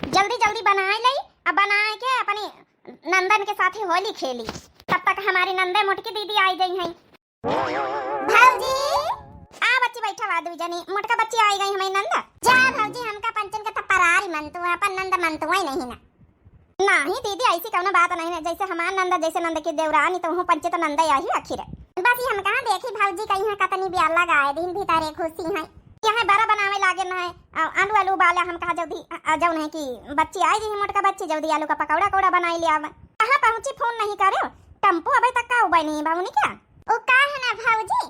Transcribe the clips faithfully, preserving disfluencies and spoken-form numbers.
जल्दी जल्दी बनाए लई, अब बनाए के अपनी नंदन के साथे होली खेली। तब तक हमारी नंदे मोटकी दीदी आई गई हैं। भौजी। आ बच्ची बैठा, वादू जनी, मोटका बच्ची आई गई हमारी नंद। जा भौजी, हमका पंचन के थप्परारी मन तू, अपन नंद मन तू ही नहीं ना। नाही दीदी, ऐसी कौनो बात नहीं है, जैसे हमार नंद, जैसे नंद की देवरानी, तो हूँ पंचे तो नंद आई आखिर। बस ये हम कहाँ देखी भौजी कहीं है, कतनी ब्याला गाए दिन भीतर एक खुशी है। यहाँ बड़ा बनावे लागे ना है, आ, आलू आलू उबाला हम कहा जल्दी, आ, आ, जौन है कि बच्ची आई जी मोटका बच्ची, जल्दी आलू का पकौड़ा कौड़ा बनाई ले आवे। कहाँ पहुँची, फोन नहीं करे, टेम्पो अबे तक का उबे नहीं बाबू क्या? ओ का है ना भौजी,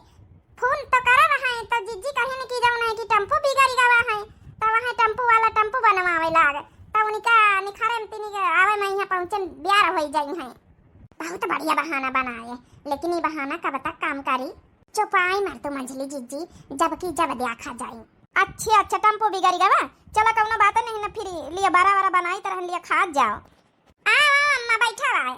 फोन तो करे रहे हैं, तो जिज्जी कहे न कि जौन है कि टेम्पो बिगड़ गवा है, तो वहाँ टेम्पो वाला टेम्पो बनवावे लाग, तो उनका निखारे में तिनी के आवे में यहाँ पहुँचे ब्यार हो जाई है। बहुत बढ़िया बहाना बनाए, लेकिन ये बहाना कब तक काम करी? चुपाई मार तू मंझली जिज्जी, जबकि जब देखा जाई। अच्छे, अच्छा, टेम्पो बिगड़ गवा, चला कौनो बात नहीं ना, फिर लिए बड़ा बड़ा बनाई तरह लिए खा जाओ। आओ, आओ अम्मा, बैठा रहा है।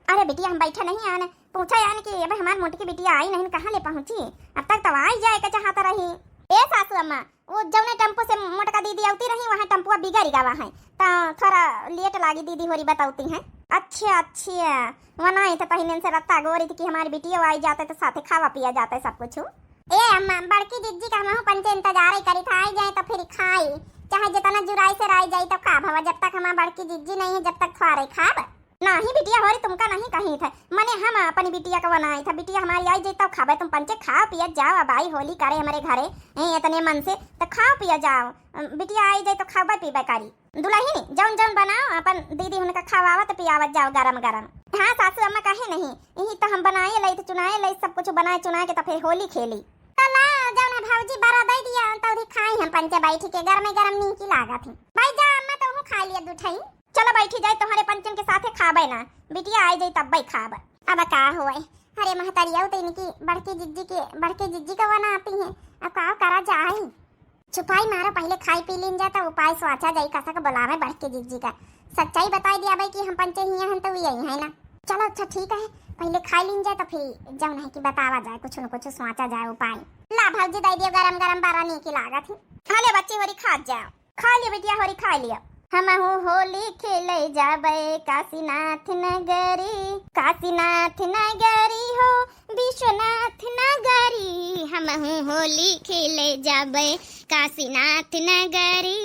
अरे बिटिया, हम बैठा नहीं आन, पूछा यान कि अब हमार मोटकी बिटिया आई नहीं, कहाँ ले पहुँची? अब तक तो आई जाए के चाहत रही। ए सासू अम्मा, वो जौने टेम्पो से मोटका दीदी आवती रही, वहाँ टेम्पुआ बिगड़ गवा है, तो थोड़ा लेट लागी, दीदी होरी बतावती हैं। अच्छा, अच्छा, वनाई तो पहिने से रत्ता गोरी थी कि हमारी बिटिया आई जाते तो साथे खावा पिया जाते सब कुछ। ए अम्मा, बड़की जिज्जी का हमहू पंचे इंतजार ही करी था, आई जाए तो फिर खाई, चाहे जितना जुराई से राई जाई तो का भवा, जब तक हमार बड़की जिज्जी नहीं है, जब तक थ्वारे खाब। नाही बिटिया होरी, तुमका नहीं कही था, मने हम अपनी बिटिया का बनाई था, बिटिया हमारी आई जाई तब खाबे, तुम पंचे खाओ पिया जाओ, अब आई होली करे हमारे घरे, ए, इतने मन से तो खाओ पिया जाओ, अम, बिटिया आई जाई तो खाबे पीबे करी। दुलहिन, जौन जौन बनाओ, अपन दीदी उनका खवावत पियावत जाओ गरम गरम। हाँ सासू अम्मा, काहे नहीं, यही तो हम बनाए लई, तो चुनाए लई, सब कुछ बनाए चुनाए के तो फिर होली खेली। तो ला, जौन है भौजी बरा दे दिया, तो उधी खाई हम पंचे बैठ के, गरमे गरम नीकी लागत है। भाई जा अम्मा, तो हूँ खा लिया दू ठई। चलो बैठी जाए, तुम्हारे पंचन के साथे खाबे ना, बिटिया आई जाई तब खाब। अब का होए, अरे महतरिया तो इनकी बड़की जिज्जी के, बड़की जिज्जी का वना आती है, अब का करा जाए। चुपाई मारो, पहिले खाई पी लीन जा, त उपाय सोचा जाई, कसक बोलावे बड़की जिज्जी का। सच्चाई बताई दिया भाई कि हम पंचे हिया हन, त उ यही है ना। चलो अच्छा ठीक है, पहिले खाई लीन जा, त फिर जौन है कि बतावा जाए, कुछ न कुछ सोचा जाए उपाय। ला भौजी, दे दियो गरम गरम, बड़ा नीकी लागत है। खा ले बच्ची होरी, खा जाओ, खा लियो बिटिया होरी, खा लियो। हमहू होली खेले जाबे काशीनाथ नगरी, काशीनाथ नगरी हो विश्वनाथ नगरी, हमहू होली खेले जाबे काशीनाथ नगरी।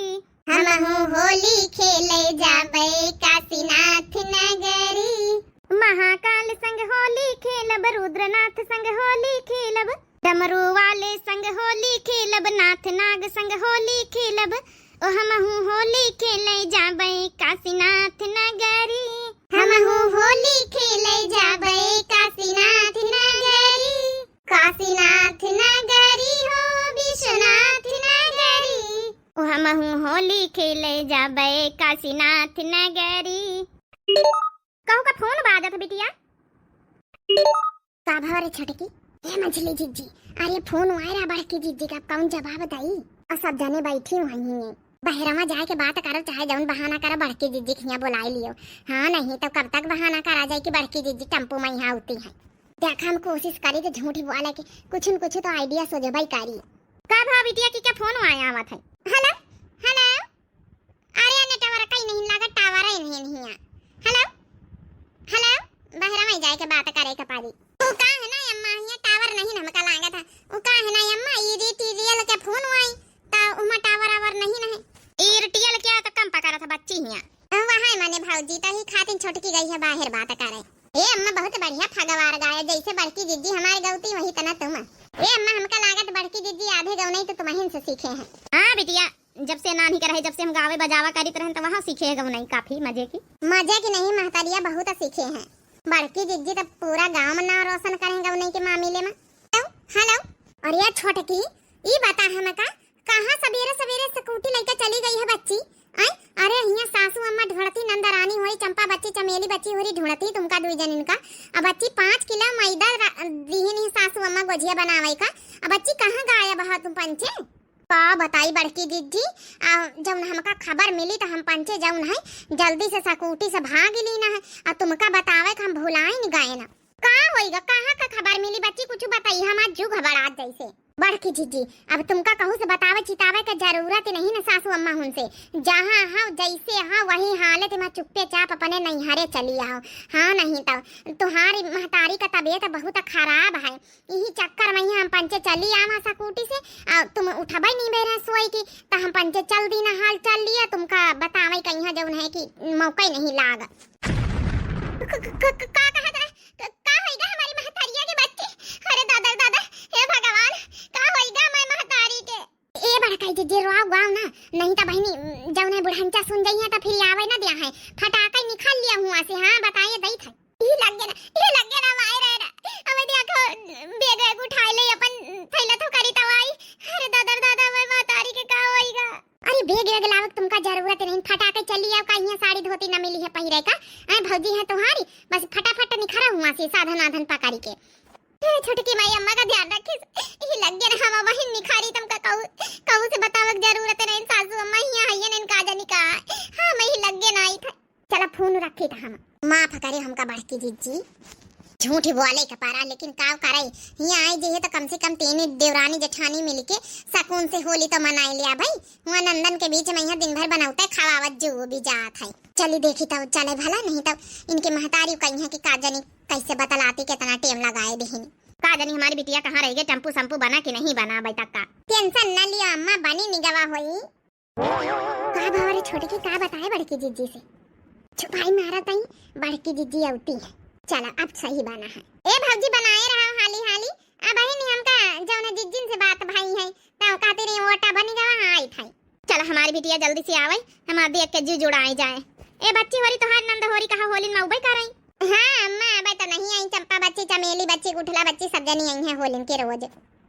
हमहू होली खेले जाबे काशीनाथ नगरी। महाकाल संग होली खेलब, रुद्रनाथ संग होली खेलब, डमरू वाले संग होली खेलब, नाथ नाग संग होली खेलब, ओ हमहू होली खेले जाबे काशीनाथ नगरी। हमहू होली खेले जाबे काशीनाथ नगरी। काशीनाथ नगरी हो विश्वनाथ नगरी। ओ हमहू होली खेले जाबे काशीनाथ नगरी। कहू का फोन बाजत बिटिया? का भवा रे छोटकी? ए मझली जिज्जी, अरे फोन आए रहा बड़की जिज्जी का, कौन जवाब दई? और सब जने बैठी हुई हैं। बहरवा जाए के बात करो, चाहे जौन बहाना करो, बड़की जिज्जी के हियाँ बुलाई लियो। हाँ, नहीं तो कब तक बहाना करा जाए कि बड़की जिज्जी टेम्पो में यहाँ होती है। देखा, हम कोशिश करी तो झूठ बोले के कुछ न कुछ तो आइडिया सोझबई करी। का भवा बिटिया की क्या फोन आया आवत है? हेलो, हेलो। अरे, एने टावर कहीं नहीं लागत, टावर ही नहीं, नहीं है। हेलो, हेलो, बहरा में जाए के बात करे के पारी। उ का है ना अम्मा, हियाँ टावर नहीं हमका लागत है। उ का है ना अम्मा, ई री टी वी एल के फोन आई, ता उमा टावर आवर नहीं नहीं। ई री टी एल के तो कम पकड़त है बच्ची हियाँ। वहाँ माने भौजी, तही खातिन छोटकी गई है बाहर बात करे। ए अम्मा, बहुत बढ़िया फगवार गाया, जैसे बड़की जिज्जी हमारे गौती वही तना तुम। ए अम्मा, हमका लागत बड़की जिज्जी आधे गौनई तो तुम्हें से सीखे हैं। हाँ बिटिया, जब से नानी के रहे, जब से हम गावे बजावा करित रहन, त वहाँ सीखे गौनई काफी मजे की। मजे की नहीं महतारिया, बहुत सीखे हैं। बड़की जिज्जी तब पूरा गांव में नाम रोशन करें गौनई के मामले में। हेलो, हेलो। अरे छोटकी, ई बता हमका, कहाँ सबेरे सबेरे स्कूटी लेके चली गई है बच्ची? आय, अरे हियाँ सासू अम्मा ढूंढती, नंदरानी होई, चंपा बच्ची, चमेली बच्ची होरी ढूंढती तुमका दुई जनिन का। अब बच्ची पाँच किलो मैदा रा-, दीहिन ही सासू अम्मा गोझिया बनावे का। अब बच्ची कहाँ गायब हो तुम पंचे? का बताई बड़की जिज्जी, आ, जौन हमका खबर मिली त हम पंचे जौन है जल्दी से स्कूटी से भाग लीना है, आ तुमका बतावे के हम भुलाइन गए ना। का होइगा, कहाँ का खबर मिली बच्ची, कुछ बताई, हमार जू घबरात जैसे। बड़की जिज्जी, अब तुमका कहूँ से बतावे चितावे के जरूरत ही नहीं न सासू अम्मा हुन से। जहाँ हव जैसे हव वही हालत में चुप्पे चाप अपने नैहरे चली आओ। हाँ नहीं तो तुम्हारी महतारी का तबीयत बहुत खराब है, यही चक्कर में हम पंचे चली आवा सकूटी से। आ, तुम उठबे नहीं बेरा सोई की, तो हम पंचे चल दी ना हाल चल लिया, तुमका बतावे कहीं जौन है कि मौका ही नहीं लाग। क-, क-, क-, का कहत रहे? क-, का होइगा हमारी महतारिया के बच्ची? अरे दादा, दादा, हे भगवान, का होइगा मैं महतारी के? ए बड़काई जिज्जी, रोआव गाव ना, नहीं तो बहिनी, जौन है बुढ़ंचा सुन जाई है तो फिर आवे ना दिया है। फटाके निकाल लिया हुआ से, हाँ, बताए दई था। ई लग गया ना, ई लग गया ना, माय रे ना। अब देखो, बेग वेग उठाए ले, अपन थैला तो करी तवाई। अरे दादा, दादा, मैं महतारी के का होइगा? अरे बेग वेग लावक तुमका जरूरत नहीं, फटाके चली आओ का, यहाँ साड़ी धोती न मिली है पहिरे का। आए भौजी है तुम्हारी, बस फटाफट निखरा हुआ से साधन आधन पकड़ी के। हे छोटकी माई अम्मा का ध्यान रखिस, यही लग गया ना, हम वही निखारी तुमका कहू, कहू से बतावक जरूरत नहीं, सासू अम्मा यहाँ है, इनका जानी का। हाँ, मैं ही लग गया ना आई था। चला फोन रखी था हम। माफ करे हमका बड़की जिज्जी। झूठ बोले के पारा, लेकिन का करे, यहाँ आई जइहे तो कम से कम तीन देवरानी जेठानी मिलके सकून से होली तो मनाए लिया भाई। हुआ नंदन के बीच में यहाँ दिन भर बनौते खवावत जो भी जात है। चली देखी तो चले भला, नहीं तो इनके महतारी कहीं है कि का जानी कैसे बतलाती कितना टेम लगाए देहिन। का जानी हमारी बिटिया कहाँ रह गई, टेम्पू सम्पू बना कि नहीं बना अबे तक का। टेंशन न लिया अम्मा, बनी निगवा होई। का भवा रे छोटकी, का बताए बड़की जिज्जी से? छुपाई मारा तई, बड़की जिज्जी अउती है। चला, अब सही बना है। ए भौजी, बनाए रहा हाली हाली। अब ही नहीं हमका जौन जिज्जिन से बात भाई है, तो खातिर ये ओटा बनी गवा, हाँ, आई थाई। चला, हमारी बिटिया जल्दी से आवे, हमार देख के जी जुड़ाए जाए। ए बच्ची होरी, तोहार नंद होरी कहा होलिन में उबे करई? हाँ अम्मा, अबे तो नहीं आई, चंपा बच्ची, चमेली बच्ची, गुठला बच्ची, सब जनी आई है होलिन के रोज।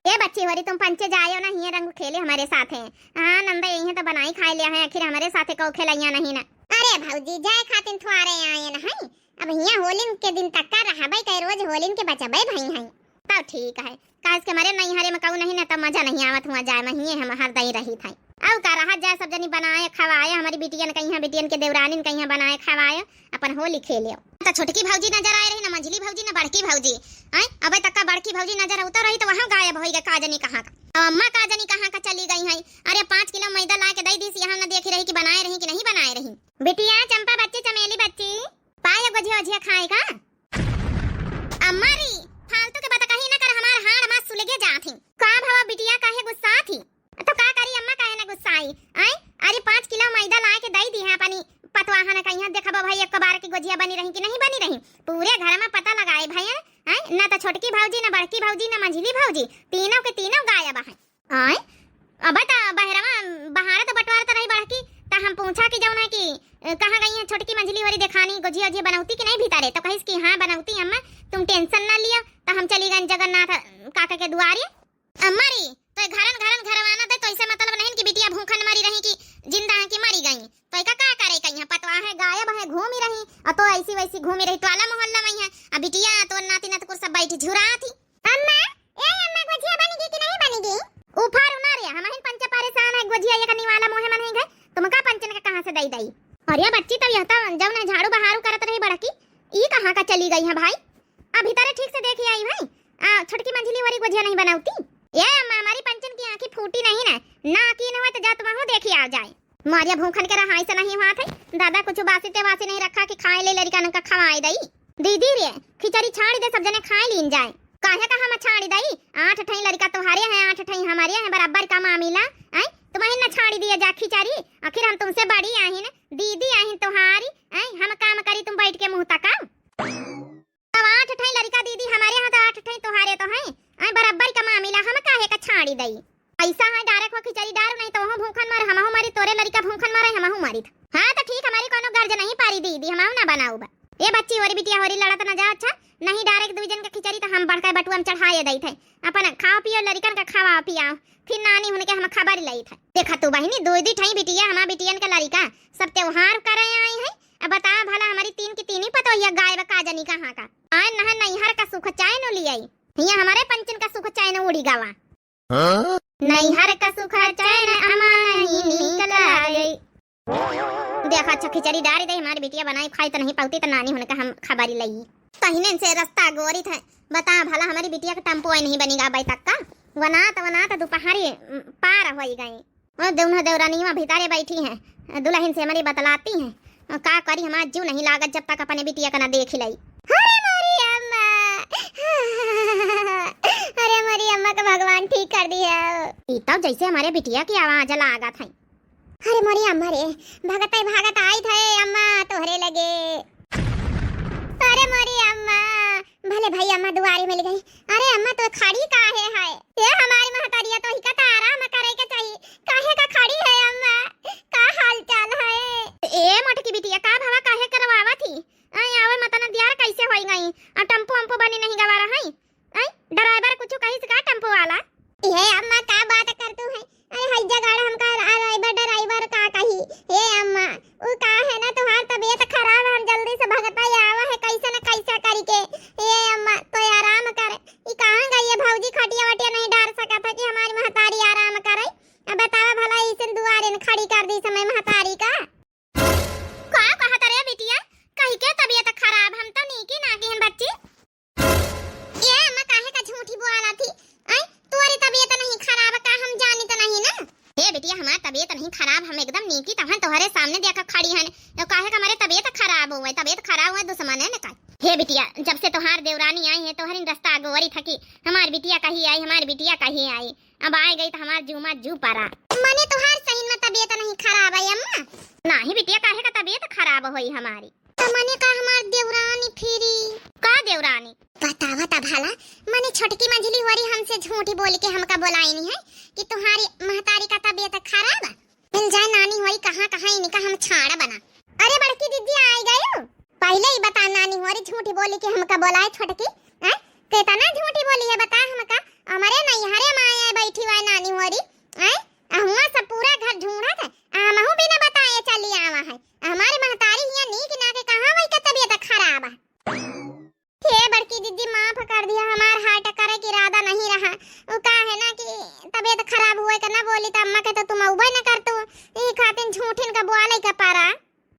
ए बच्ची होरी, तुम पंचे जायो ना, हिये रंग खेले हमारे साथे। हाँ, नंदा यहीं तो बनाई खाए लिया है, आखिर हमारे साथे कौ खेलैया नहीं ना। अरे भौजी, जाए खातिन थुआरे आए न है, अब हियाँ होलिन के दिन तक का रहबे, कई रोज होलिन के बचबे भई है। तब ठीक है, काहे के हमारे नैहरे में कहू नहीं ना, तब मजा नहीं आवत हुआ जाए में, हिये हम हर दई रही था। अब का रहा जाए, सब जनी बनाए खवाए, हमारी बिटियन कहीं, बिटियन के देवरानिन कहीं बनाए खवाए, अपन होली खेले। तो छोटकी भौजी नजर आए रही, ना मंझली भौजी, ना बड़की भौजी। आय, अबे तक का बड़की भौजी नजर उतर रही, तो वहाँ गायब होई गए, का जानी कहाँ का। अब अम्मा का जानी कहाँ का चली गई हैं। अरे, पाँच किलो मैदा ला के दई दीस, यहाँ ना देखी रही कि बनाए रही कि नहीं बनाए रही। बिटिया, चंपा बच्ची, चमेली बच्ची, पाए गोझिया ओझिया खाए का? अम्मा री, फालतू के बात कहीं ना कर, हमार हाड़ मास सुलगे जात ही। का भवा बिटिया, काहे गुस्सा थी? तो का करी अम्मा, काहे ना गुस्साई? आय, अरे, पाँच किलो मैदा लाए के दई दी है अपनी पतवाहन कहिया, देखबो भाई एक बार की गोझिया बनी रही कि नहीं बनी रही। पूरे घर में पता लगाए भैया, आय, ना तो छोटकी भौजी, ना बड़की भौजी, ना मंझली भौजी, तीनों के तीनों गायब है। आय, अब तो बहरवा बहारत बटवारत रही बड़की, त हम पूछा कि जौन है कि, अ, कहाँ गई है छोटकी मंझली होरी देखानी, गोझिया ओझिया बनौती कि नहीं भीतरे? तो कहिस कि हाँ बनौती अम्मा, तुम टेंशन ना लियो। तो हम चली गई जगन्नाथ, अ, काका के दुआरे। अम्मा री, तो घरन घरन घरवाना दे, तो ऐसे मतलब नहीं कि बिटिया भूखन मरी रही कि जिंदा है कि मरी गई। तो एका का करे कहीं, पतवा है गायब है, घूमी रही, और तो ऐसी वैसी घूमी रही टोला मोहल्ला में है। अब बिटिया तो नाती नतकुर सब बैठी झुरा थी। अम्मा, ए अम्मा, गोझिया बनी गई कि नहीं बनी गई? उफार उना रे, हम हिन पंच परेशान है, गोझिया एक निवाला मोहे मन है गए, तुमका पंचन के कहाँ से दई दई? अरे बच्ची, तब यह तो जौन है झाड़ू बहारू करत रही बड़की, ई कहाँ का चली गई है भाई? अभी तारे ठीक से देखी आई भाई, आ, छोटकी मंझली वाली गोझिया नहीं बनौती। ए अम्मा, हमारी पंचन की आँखी फूटी नहीं ना, ना की न हो तो जा तुम हो देखी आ जाए। मारिया भूखन के रहाई से नहीं हुआ थे। दादा कुछ बासी ते वासी नहीं रखा कि खाए ले लड़िका नंका खवाए दई। दीदी रे, खिचड़ी छाड़ी दे, सब जने खाए लीन जाए। काहे का हम छाड़ी दई? आठ ठई लड़िका तोहारे हैं, आठ ठई हमारे हैं, बराबर का मामिला। आय, तुम्हें न छाड़ी दिया जा खिचड़ी, आखिर हम तुमसे बड़ी आहिन, दीदी आहिन तोहारी। आय, हम काम करी, तुम बैठ के मुँह तकाओ। तब आठ ठई लड़िका दीदी हमारे यहाँ तो आठ ठई तोहारे तो हैं। आय, बराबर का मामिला, हम काहे का छाड़ी दई? ऐसा है, डायरेक्ट हो खिचड़ी डार, नहीं तो वहू भूखन मर, हमहू मरी, तोरे लड़िका भूखन मरे, हमहू मरी। हाँ, तो ठीक, हमारी कोनो गर्ज नहीं पारी दीदी, हमहू ना बनाऊ बा। ए बच्ची होरी बिटिया होरी लड़त ना जा, अच्छा? नहीं डायरेक्ट दुई जन का खिचड़ी तो हम बड़का बटुआ में चढ़ाए दई थे। अपन खाओ पियो, लड़िकन का खवाओ पियाओ, फिर नानी हुन के हम खबर लई थे। देखा तू बहिनी, दुई दुई ठई बिटिया, हमार बिटियन का लड़िका, सब त्योहार करे आई है। अब बता भला, हमारी तीन की तीन ही पतोहिया गायब का जनी कहाँ का। आय नहा नैहर का सुख चैन लियाई, हिया हमारे पंचन का सुख चैन उड़ी गवा। हाँ? नैहर का सुख चैन अमा नहीं निकल आई। देखा, अच्छा खिचड़ी डारी दे, हमारी बिटिया बनाई खाई तो नहीं पाती, तो नानी हुन का हम खबरी लई। तहिने से रास्ता गोरी थे। बता भला, हमारी बिटिया का टेम्पो आई नहीं बनी गा अबे तक का। वनात वनात दुपहरी, उम, पार होई गई। वो दोनों देवरानियाँ भीतरे बैठी हैं, दुलहिन से हमरी बतलाती हैं। का करी, हमार जीव नहीं लागत जब तक अपने बिटिया का ना देख लई। अरे मोरी अम्मा, अरे मोरी अम्मा का भगवान ठीक कर दिया। ई तब जैसे हमरे बिटिया की आवाज लागत है। अरे मोरी अम्मा रे, भागत है, भागत आई थे अम्मा तोहरे लगे। अरे मोरी अम्मा, भले भाई अम्मा दुआरे मिल गई। अरे अम्मा, तो खड़ी काहे है? ये हमारी महतारिया, तो ही का तो आराम करे के चाहिए, काहे का खड़ी है अम्मा? का हाल चाल है? ए मोटकी बिटिया, का भवा, काहे करवावा थी? आई आवे मतन दियार कैसे होई गई? अब टेम्पो वम्पो बनी नहीं गवा रहा है? आई ड्राइवर कुछ कही से का टेम्पो वाला? ये अम्मा का बात कर तू है? अरे हई जगाड़ हमका ड्राइवर, ड्राइवर का कही? हे अम्मा, उ का है ना, तोहार तबीयत खराब है, हम जल्दी से भगता आवा है, कैसे न कैसे करके। हे अम्मा, तो आराम कर। ई कहाँ गई है भौजी? खटिया वटिया नहीं डार सकत है कि हमारी महतारी आराम करे? अब बतावा भला, इसन दुआरे न खड़ी कर दी समय महतारी का। का कहत रे बिटिया? कही के तबीयत खराब, हम तो नीकी ना किहन बच्ची। ए अम्मा, काहे का झूठी बोला थी? आई, तोरी तबीयत नहीं खराब का, हम जानी तो नहीं ना। ए बिटिया, हमार तबीयत नहीं खराब, हम एकदम नीकी, तहन तोहरे सामने देखा खड़ी हन। यो काहे का हमारे तबीयत खराब हुए, तबीयत खराब हुए दुश्मन है ना का? हे बिटिया, जब से तोहार देवरानी आई है, तोहरी रास्ता अगोरी थकी, हमार बिटिया कही आई, हमार बिटिया कही आई। अब आए गई तो हमार जूमा जू परा। मने तोहार सही में तबीयत नहीं खराब है अम्मा? नहीं बिटिया, काहे का तबीयत खराब होई हमारी? त मने का हमार देवरानी फिरी? का देवरानी? बतावा त भला, मने छोटकी मझली होरी हमसे झूठी बोल के हमका बोलाइनी है कि तुम्हारी महतारी का तबीयत खराब है। मिल जाए नानी होरी कहाँ कहाँ इनका हम छाड़ बना। अरे बड़की दीदी आई गयो। पहले ही बता नानी होरी झूठी बोली के हमका बोलाए छोटकी। हैं? कितना झूठी बोली है बता हमका। हमारे नैहरे में आए बैठी हुआ नानी होरी। हैं? अहुआ सब पूरा घर ढूंढत है। हमहू बिना बताए चली आवा है। हमारे महतारी हिया नीक ना के कहाँ वही का तबीयत खराब है। हे बड़की दीदी, माफ कर दिया, हमार हार्ट करे के इरादा नहीं रहा। वो का है ना कि तबीयत खराब हुए के ना बोली, त अम्मा के तो तुम अउबे न करतू। ई खातिन झूठिन का बोले के परा।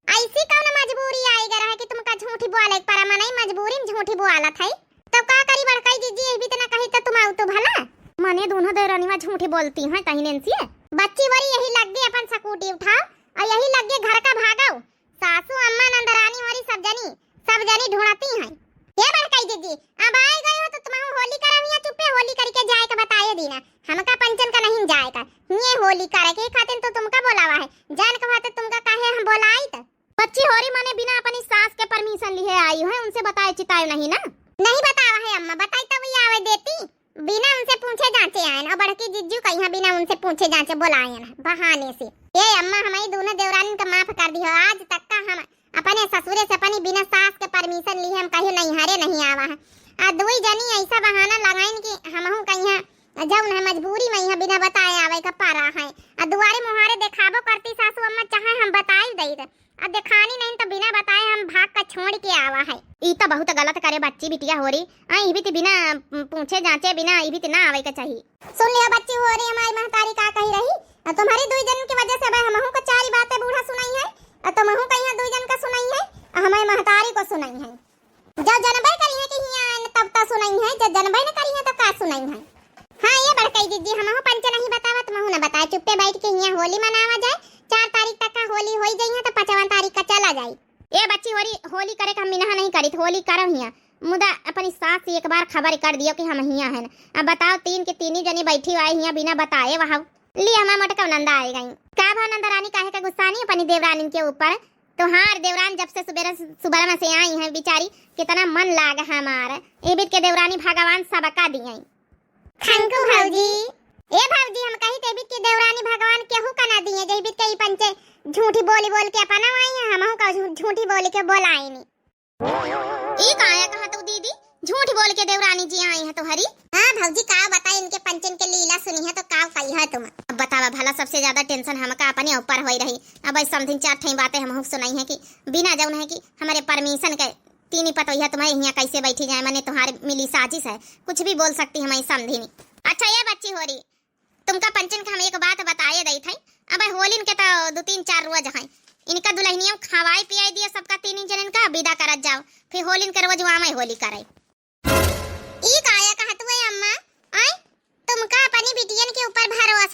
ऐसी कौन मजबूरी आई ग रहा कि तुमका झूठी बोले के परा? मनई मजबूरी में झूठी बोलत है। तब का करी बड़काई दीदी, यही भी तो ना कही तो तुम आऊ तो भला। मने दोनों देवरानियाँ झूठी बोलती हैं तहिनेन से। बच्ची वरी यही लग गई अपन स्कूटी उठाओ और यही लग गई घर का भागाओ। सासू अम्मा नंदरानी होरी सब जनी, सब जनी ढूंढती हैं। हे बड़काई दीदी, अब आए गए हो तो तुम होली करम या चुप्पे होली करके जाए के बताए दीना। हमका पंचन का नहीं जाए का। ये होली करे के खातिर तो तुमका बोलावा है। जान के बात तुमका काहे हम बोलाई त? बच्ची होरी मने बिना अपनी सास के परमिशन लिए आई है, उनसे बताए चिताए नहीं ना? नहीं बतावा है अम्मा, बताई तब ये आवे देती। बिना उनसे पूछे जांचे आयन और बड़की जिज्जू का यहाँ बिना उनसे पूछे जांचे बोलायन बहाने से। ए अम्मा, हमारी दोनों देवरानिन का माफ कर दियो। आज तक का हम अपने ससुरे से अपनी बिना सास के परमिशन लिए हम कहीं नैहरे नहीं आवा है। आ दुई जनी ऐसा बहाना लगाइन कि हमहू कहीं जौन है मजबूरी में यहाँ बिना बताए आवे का पारा है। आ दुआरे मुहारे देखाबो करती सासू अम्मा, चाहे हम बताई दई। आ देखानी नहीं तो बिना बताए हम भाग का छोड़ के आवा है। ई तो बहुत गलत करे बच्ची बिटिया होरी। आ, ई भी तो बिना, उम, पूछे जांचे बिना ई भी तो ना आवे के चाहिए। सुन लियो बच्ची होरी, हमारी महतारी का कही रही। आ, तुम्हारी दुई जन की वजह से अब हमहू को चारी बातें बूढ़ा सुनाई है, आ तुमहू का यहाँ दुई जन का सुनाई है, आ हमारी महतारी को सुनाई है। जब जनबे करी है कि हियाँ आए न तब तो सुनाई है, जब जनबे न करी है तो का सुनाई है? हाँ, ये बड़कई दीदी, हमहू पंच नहीं बतावा, तुमहू न बताए, चुप्पे बैठ के हियाँ होली मनावा जाए। चार तारीख तक का होली होई जाई है तो पाँचवा तारीख का चला जाई। ए बच्ची होरी, होली करे के हम मिनहा नहीं करित, होली करब हियाँ, मुदा अपनी सास से एक बार खबर कर दियो कि हम हियाँ हैं। अब बताओ, तीन के तीनी जनी बैठी हुआ हियाँ बिना बताए वहाँ। ली, हमार मोटका नंदा आए गई। का भा नंदा रानी, काहे का गुस्सानी अपनी देवरानी के ऊपर? तोहार देवरान जब से सुबेरा, सुबेरा में से आई हैं बेचारी, कितना मन लाग हमार। ए बीत के देवरानी भगवान सबका दिए। खंकू भौजी, ए भौजी, हम कही ते बीत के देवरानी भगवान केहू का ना दिए, जे बीत के ई पंचे झूठी बोली बोल के अपना आई हैं, हमहू का झू-, झूठी बोली के बोलाइनी। ई काया कहा तू दीदी, झूठ बोल के देवरानी जी आई है तोहरी। हाँ भौजी, का बताए, इनके पंचन के लीला सुनी है तो का कही है तुम। अब बतावा भला, सबसे ज्यादा टेंशन हमका अपने ऊपर होई रही। अब ऐसा समधिन चार ठई बातें हमहू सुनाई है कि बिना जौन है कि हमारे परमिशन के तीनी पतोहिया तुम्हारे हियाँ कैसे बैठी जाए, मने तुम्हारे मिली साजिश है, कुछ भी बोल सकती हमारी समधिनी। अच्छा ये बच्ची होरी, तुमका पंचन के हम एक बात बताए दई थई। अबे होलिन के तो दो तीन चार रोज हैं, इनका दुल्हनिया खवाई पियाई दिया सबका तीन जनन का, विदा करत जाओ, फिर होलिन के रोज वहाँ में होली करे। ई काया कहत हुए अम्मा, आय तुमका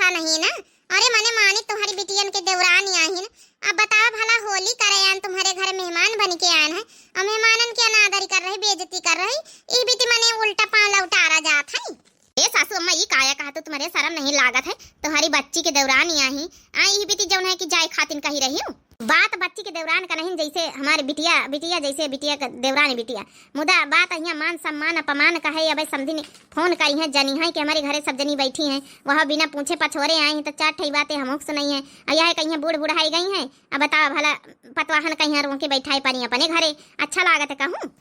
नहीं ना। अरे मने मानी तुम्हारी बिटियन के देवरानी आहिन। अब बतावा भला, होली करे आन, तुम्हारे घर मेहमान बन के आन है, और मेहमानन के अनादरी कर रही, बेइज्जती कर रही, ई बीती मने उल्टा पाँव लौटारा जात है। ए सासू अम्मा, ई काया कहा तू, तुम्हारे शर्म नहीं लागत है? तुम्हारी बच्ची के देवरानी आही, आ ई बीती जौन है कि जाए खातिन कही रही हूँ। बात बच्ची के देवरान का नहीं, जैसे हमारे बिटिया, बिटिया जैसे बिटिया का देवरानी बिटिया। मुदा बात यहाँ मान सम्मान अपमान का है। अबे समधिन फोन करी हैं, जनी हैं कि हमारे घरे सब जनी बैठी हैं, वह बिना पूछे पछोरे आई हैं, तो चार ठई बातें हमहू के सुनाई हैं। और यह कहीं बूढ़ बुढ़ाई गई हैं, अब बतावा भला, पतवाहन कहीं रोके बैठाए पारी अपने घरे, अच्छा लागत है कहूँ?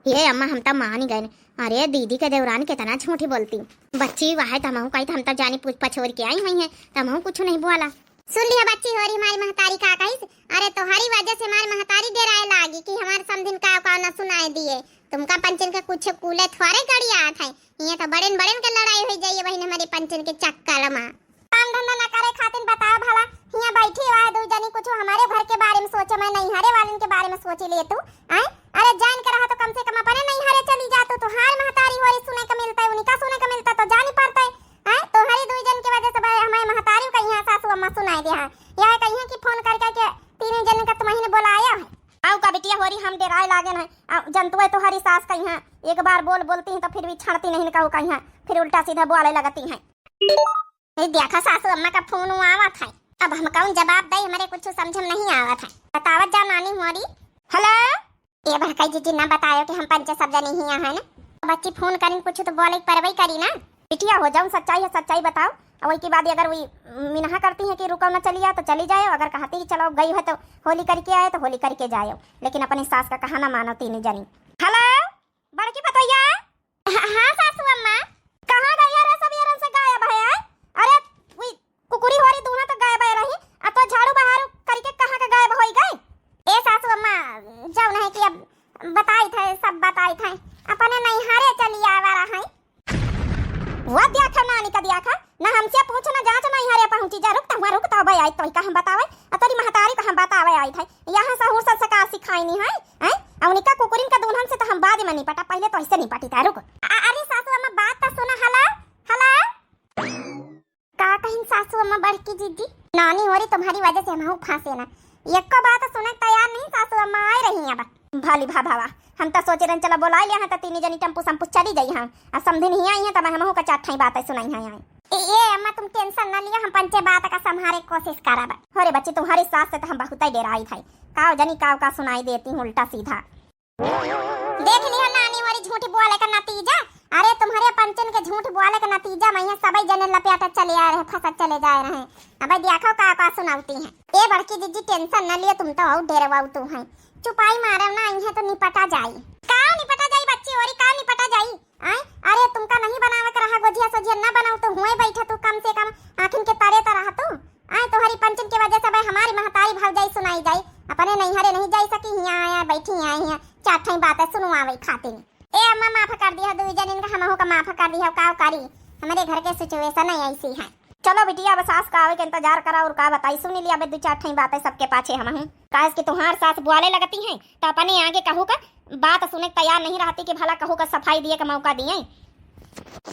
ए अम्मा, हम त मानी गए। अरे दीदी के देवरान कितना झूठी बोलती। बच्ची वह त हमहू कही त हम त जानी पूछ पछोर के आई हुई हैं, त हमहू कुछ नहीं बोला। सुन लिया बच्ची होरी, हमारी महतारी का कहिस? अरे तोहरी वजह से हमारी महतारी डेराए लागी कि हमारे समधिन का का न सुनाए दिए। तुमका पंचन के कुछ कूले थोड़े गड़ी आत है, ये तो बड़ेन बड़ेन के लड़ाई हो जाइए बहन हमारे पंचन के चक्कर में। काम धंधा ना करे खातिर बताओ भला, हियां बैठी हुआ है दू जनी, कुछ हमारे घर के बारे में सोचे, मैं नैहरे वालन के बारे में सोची ले तू, आय? अरे जान के रहा तो कम से कम अपने नैहरे चली जा तू, तोहार महतारी होरी सुने के मिलता है, उनका सुने के मिलता तो जानी पड़ता है, आय? तोहरी दू जन के वजह से भाई हमारे महतारी का यहाँ सासू अम्मा सुनाई दिया है, यह कहिए कि फोन कर करके तीन जन का तुम्हें बुलाया है। आओ का बिटिया होरी हम डेराए लागे ना, आ, जनतुए तोहरी सास का यहाँ एक बार बोल बोलती हैं तो फिर भी छड़ती नहीं कहू का यहाँ, फिर उल्टा सीधा बोले लगती हैं। ए, देखा सासू अम्मा का फोन आवत है, अब हम कौन जवाब दे, हमारे कुछ समझ में नहीं आवत है। बतावत जा नानी होरी। हेलो। ए बड़काई जीजी ना बतायो कि हम पंचे सब जनी ही यहाँ है ना। बच्ची फोन करिन कुछ तो बोले परवाही करी ना। बिटिया हो जाऊँ, सच्चाई है सच्चाई बताओ। और वही के बाद अगर वही मिनहा करती है कि रुको ना चली जाओ तो चली जाओ, अगर कहती कि चलो गई है तो होली करके आए तो होली करके जाओ, लेकिन अपनी सास का कहा ना मानो तीनों जनी। हेलो बड़की पतोहिया। हाँ, हाँ, सासू अम्मा। कहाँ गई रे सब यारन से गायब है, आय? अरे, वी कुकुरी होरी दूना तो गायब है रही, आ तो झाड़ू बहारू करके कहाँ के गायब होई गई? ए सासू अम्मा, जौन है कि अब बताई थे, सब बताई थे, अपने नैहरे चली आवा रहा है। वो देखा नानी का देखा, ना हमसे पूछ, ना जांच, ना यहाँ रे पहुँची जा, रुक तो हुआ, रुक तो भाई आई तो का हम बतावे, आ तेरी महतारी का हम बतावे आई थे, यहाँ सहूर संस्कार सिखाई नहीं है, हैं? आ उनका कुकुरिन का दुल्हन से तो हम बाद में निपटा, पहले तो ऐसे निपटी था, रुक। अ-, अरे सासू अम्मा, बात तो सुना। हेलो, हेलो। का कहिन सासू अम्मा बड़की जीजी? नानी होरी तुम्हारी वजह से हमहू फांसे ना, एको बात सुने के तैयार नहीं सासू अम्मा, आए रही अब। भली भा भावा, हम तो सोचे रहन चला बोला लिया है तो तीन जनी टेम्पू सम्पू चली जाई हम, आ समधी नहीं आई है तब हमहू का चार ठाई बात सुनाई है आई। ए, ए अम्मा, तुम टेंशन ना लिया, हम पंचे बात का संभारे कोशिश करब। हो रे बच्ची, तुम्हारी सास से तो हम बहुत ही डेराई थे, काव जनी काव का सुनाई देती हूँ उल्टा सीधा। देख लियो नानी मोरी झूठ बोले का नतीजा। अरे तुम्हारे पंचन के झूठ बोले का नतीजा में यहाँ सबई जने लपेटा चले आ रहे, फंसा चले जा रहे। अबे देखो का का सुनावती हैं। ए बड़की जीजी टेंशन न लियो, तुम तो और डेरवाऊ तू हैं। चुपाई मारे ना आई है तो निपटा जाई। का निपटा जाई बच्ची होरी, का निपटा जाई? आय, अरे तुमका नहीं बनावे के रहा गोझिया सोझिया, न बनाऊ तो हुए बैठा तू, कम से कम आँखिन के तरे तो रहा तू। आय, तोहरी पंचन के वजह से भाई हमारी महतारी भौजाई सुनाई जाई, अपने नैहरे नहीं जाई सकी, हियाँ आया बैठी आए हियाँ चार ठाई बातें सुनवावे खातिर। ए अम्मा माफ कर दिया दुई जनिन का, हमहू का माफ कर दिया, का करी, हमारे घर के सिचुएशन ही ऐसी है। चलो बिटिया, अब सास का आवे के इंतजार करा और का बताई, सुन लिया अबे दो चार ठाई बातें सबके पाछे हमहू। काहे कि तुम्हार सास बुआले लगती हैं तो अपने आगे कहू का बात सुने के तैयार नहीं रहती कि भला कहू का सफाई दिए का मौका दिए।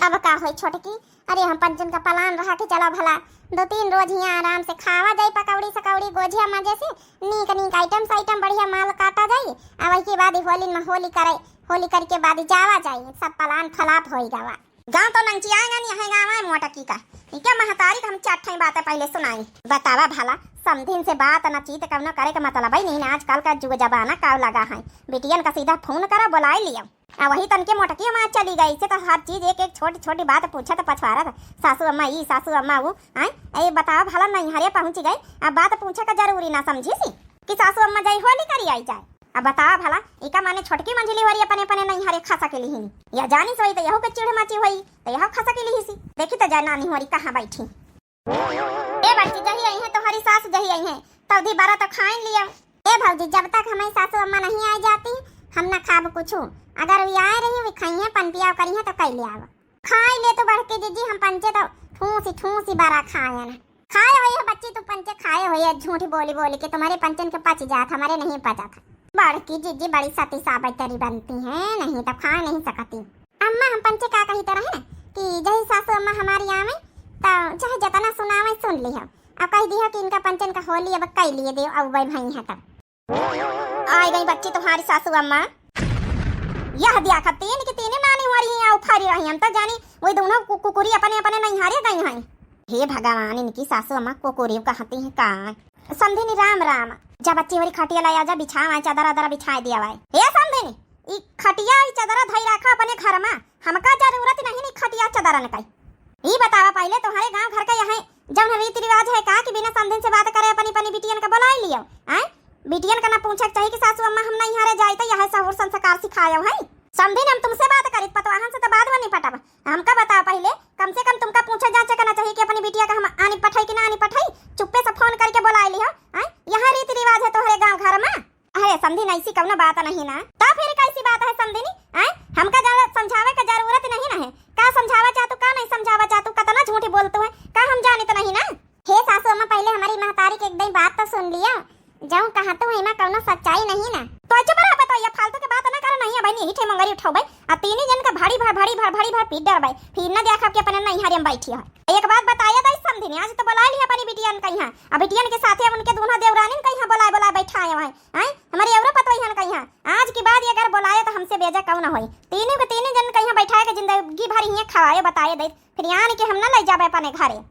अब का होई छोटकी, अरे हम पंचन का प्लान रहा कि चलो भला दो तीन रोज हियाँ आराम से खावा जाई पकौड़ी सकौड़ी गोझिया मजे से, नीक नीक आइटम साइटम बढ़िया माल काटा जाई, आ वही के बाद ही होली में होली करे, होली करके बाद ही जावा जाई, सब प्लान फ्लॉप होई गवा। गाँव तो नंचियाएगा नहीं है गाँव है मोटकी का, इनके महतारी का हम चार ठाई बातें पहले सुनाई। बतावा भला, समधिन से बात न चीत कवनो करे के मतलब ही नहीं ना, आजकल का जुग जमाना का लगा है, बिटियन का सीधा फोन करा बुलाई लियो। आ वही तनके मोटकी माँ चली गई, से तो हर चीज एक एक छोटी छोटी बात पूछत पछवारत, सासू अम्मा ई, सासू अम्मा ऊ। आय, ए बताओ भला नैहरे पहुँच गए, अब बात पूछे का जरूरी ना समझी सी कि सासू अम्मा जाई होली करी आई जाए। अब बताओ भला, इका माने छोटकी मंझली होरी अपने अपने नैहरे खसा के लिहिन, या जानी सोई तो यहू के चिढ़ मची होई तो यहू खसा के लिही सी। देखी तो जाए नानी होरी कहाँ बैठी। ए बच्ची, जही आई है तोहरी सास, जही आई है, तौधी बारा तो खाइन लिया। ए भौजी, जब तक हमारी सासू अम्मा नहीं आ जाती, हम ना खाब कुछू। अगर वे आए रही, वे खाइए, पन पियाव करी है तो कई ले आव। खाई ले तो बड़की जीजी, हम पंचे तो ठूसी ठूसी बारा खाए ना। खाए होई है बच्ची, तू पंचे खाए होई है, झूठ बोली बोली के तुम्हारे पंचन के पच जात, हमारे नहीं पचत है। बड़की जीजी बड़ी सती साबित्री बनती है, नहीं तो खा नहीं सकती। अम्मा, हम पंचे का कही तरह है ना कि जही सासू अम्मा हमारी आवे, तो चाहे जतना सुनावे सुन लिहो, अब कह दिहो कि इनका पंचन का होली अब कई लिए देव, अब वही भई है तब। आइ गई बच्ची तुम्हारी सासू अम्मा। यह देखा, तीन की तीन नानी हो रही हैं, उफारी रही। हम तो जानी वही दोनों कु-, कुकुरी अपने अपने नैहरे गई हैं। हे भगवान, इनकी सासू अम्मा कुकुरी कहती हैं का? समधिनी राम राम। जा बच्ची, हमारी खटिया लाया जा, बिछावा, चादर आदर बिछाए दिया भाई। हे समधिनी, ई खटिया ई चादर धई रखा अपने घर मा, हमका जरूरत नहीं नी खटिया चादरन का। ई बतावा पहिले, तुम्हारे गांव घर का यह जौन रीति रिवाज है का कि बिना समधिन से बात करे अपनी अपनी बिटियन का बुलाई लियो? आय, बिटियन का ना पूछे के चाहिए कि सासू अम्मा हम नैहरे जाई तो यह सहूर संस्कार सिखायो है? समधिन, हम तुमसे बात करी, पतवाहन से तो बाद में निपटब। हमका बताओ पहिले, कम से कम तुमका पूछे जांचे करना चाहिए कि अपनी बिटिया का हम आनी पठाई कि ना आनी पठाई। चुप्पे से फोन करके बुलाई लियो। आय, यह रीति रिवाज है तोहरे गांव घर मा? अरे समधिन, ऐसी कौनो बात नहीं ना। तो फिर कैसी बात है समधिनी? आय, हमका ज्यादा समझावे का जरूरत नहीं ना है। का समझावा चाहतू, का नहीं समझावा चाहतू, कतना झूठी बोलतू है, का हम जानित नहीं ना? हे सासू अम्मा, पहिले हमारी महतारी के एक दई बात तो सुन लियो, जौन कहतू है, एमा कौनो सच्चाई नहीं ना। तो चुप रहा, बताओ, ये फालतू के बात ना करो, नहीं है बहनी, यही ठे मोंगरी उठाओ भाई, आ तीनी जन का भड़ी भर, भड़ी भर, भड़ी भर पीट डर भाई, फिर ना देखा कि अपने नैहरे में बैठी है। एक बात बताया दई समधिनी, आज तो बुला लिया अपनी बिटियन कहिया, अब बिटियन के साथे अब उनके दोनों देवरानिन कहिया बुलाए बुलाए बैठाए हैं। आय, हमारे एवरो पतोहियन कहिया, आज के बाद ये अगर बुलाए तो हमसे बेजा कौन होई। तीनों के तीनों जन कहिया बैठाए के जिंदगी भर यहीं खवाए बताए दे, फिर यानी कि हम ना ले जाबे अपने घरे।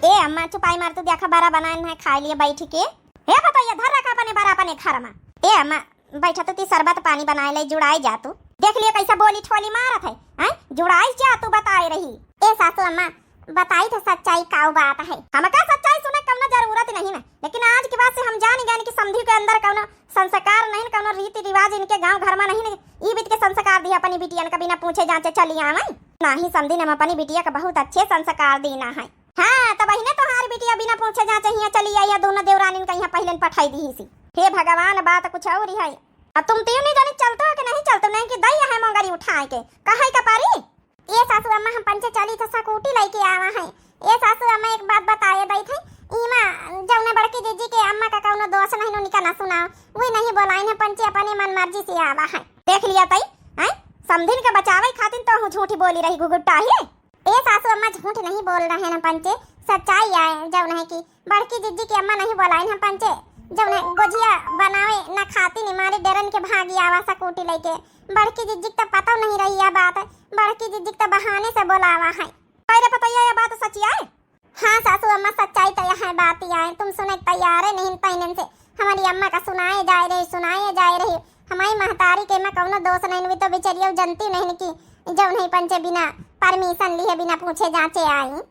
ए अम्मा, चुपाई मार तू, देखा बरा बनाए है, खाए लिए बैठ के। हे पतोहिया, धर रखा अपने बरा अपने घर मा। ए अम्मा, बैठा तो ती शरबत पानी बनाए ले, जुड़ाई जा तू। देख लियो कैसा बोली ठोली मारत है, हैं? जुड़ाई जा तू बताए रही। ए सासू अम्मा, बताई तो सच्चाई काऊ बात है। हमका सच्चाई सुने कौनो जरूरत नहीं ना, लेकिन आज के बाद से हम जान गए कि समधी के अंदर कौनो संस्कार नहीं, कौनो रीति रिवाज इनके गांव घर मा नहीं ना। ई बीत के संस्कार दिया अपनी बिटियन का बिना पूछे जांचे चली आवे। नाही समधी, हम अपनी बिटिया का बहुत अच्छे संस्कार दीना है। हाँ, तब बहिने तोहार बिटिया बिना पूछे जांचे हियां चली आई है, दोनों देवरानिन का यहाँ पहले पठाई दी सी। हे भगवान, बात कुछ और ही है। अब तुम तीनों जने चलते हो कि नहीं चलते हो? नहीं कि दई है मोंगरी उठाए के, कहे का पारी? ए सासू अम्मा, हम पंचे चली तो सकूटी लेके आवा है। ए सासू अम्मा, एक बात बताए दई थे, इमा जौने बड़की जीजी के अम्मा का कौनो दोष नहीं, उनका ना सुनाओ, वही नहीं बोलाइन है पंचे, अपने मन मर्जी से आवा है। देख लिया तई, हैं? समधिन के बचावे खातिर तो हूँ झूठी बोली रही गुगुट्टा ही। ए सासू अम्मा, झूठ नहीं बोल रहे हैं पंचे, सच्चाई आए जौन है कि बड़की जिज्जी के अम्मा नहीं बोलाइन हम पंचे, जौन है गोझिया बनावे न खाती नी, मारे डेरन के भागी आवा सकूटी लेके। बड़की जिज्जी के तो पता नहीं रही यह बात, बड़की जिज्जी के तो बहाने से बोलावा है। अरे पतोहिया, यह बात सच्ची आए? हाँ सासू अम्मा, सच्चाई तो यह बात ही आए, तुम सुने के तैयार है नहीं तैनन से। हमारी अम्मा का सुनाए जाए रही, सुनाए जाए रही। हमारी महतारी के में कौनो दोष नहीं, वे तो बेचारिया जनती नहीं कि जौन है पंचे बिना परमिशन लिए, बिना पूछे जांचे आई।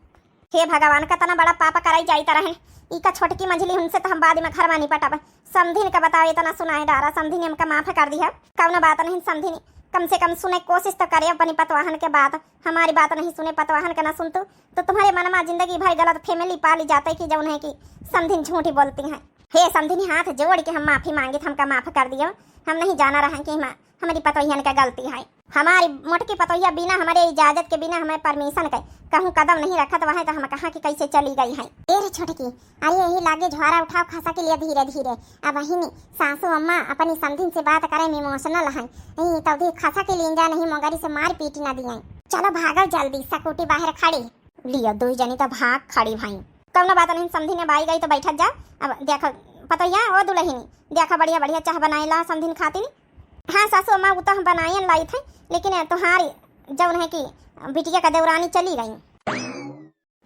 हे भगवान, कतना बड़ा पाप कराई जाइत रहन। ई का छोटकी मझली, उनसे तो हम बाद में घर मा निपटब। समधिन का बताओ, इतना सुनाए डारा, समधिन हमका माफ कर दिया, कौनो बात नहीं समधिन। कम से कम सुने कोशिश तो करे अपनी पतवाहन के बात, हमारी बात नहीं सुने, पतवाहन के ना सुनतू तो तुम्हारे मन मा जिंदगी भर गलत फहमी पाली जाते कि जौन है कि समधिन झूठी बोलती हैं। हे समधिनी, हाथ जोड़ के हम माफी मांगित, हमका माफ कर दियो। हम नहीं जाना रहा कि हम, हमारी पतोहियन का गलती है। हमारी मोटकी पतोहिया बिना हमारे इजाजत के, बिना हमारे परमिशन के कहूँ कदम नहीं रखत वहाँ, तो हम कहाँ के कैसे चली गई है। ए रे छोटकी, अरे यही लागे झोरा उठाओ, खसा के लिए धीरे धीरे। अब वही नी, सासू अम्मा अपनी समधिन से बात करे में इमोशनल है। नहीं तो दी खसा के लिए जा, नहीं मोंगरी से मार पीट ना दिए। चलो भागो जल्दी, सकूटी बाहर खड़ी। लियो, दुई जनी तो भाग खड़ी भई। कौनो बात नहीं, समधिन अब आई गई तो बैठत जा। अब देखो पतोहिया, ओ दुलहिनी, देखो बढ़िया बढ़िया चाह बनाए ला समधिन खातिर। हाँ सासू अम्मा, वो तो हम बनाए लाई थे, लेकिन तुम्हारी जौन है कि बिटिया का देवरानी चली गई।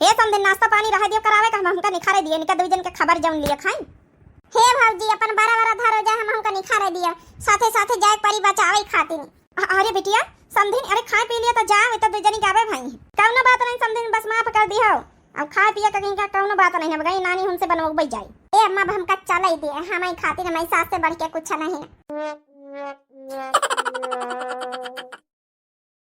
हे समधिन, नाश्ता पानी रह दियो करावे का, हम हमका निखारे दिए, इनका दुई जन के खबर जौन लिए खाई। हे भौजी, अपन बड़ा बड़ा धरो जा, हम हमका निखारे दियो, साथे साथे जाए परी बचावे खातिर। अ-, अरे बिटिया, समधिन, अरे खाए पी लिया तो जाओ, इतना दो जनी गावे भाई। कौनो बात नहीं समधिन, बस माफ कर दियो। अब खाए पिए का कहीं का कौनो बात नहीं, अब गई नानी हमसे बनवाबे जाई। ए अम्मा, अब हमका चले दे, हमारी खातिर हमारी सास से बढ़ के कुछ नहीं ना।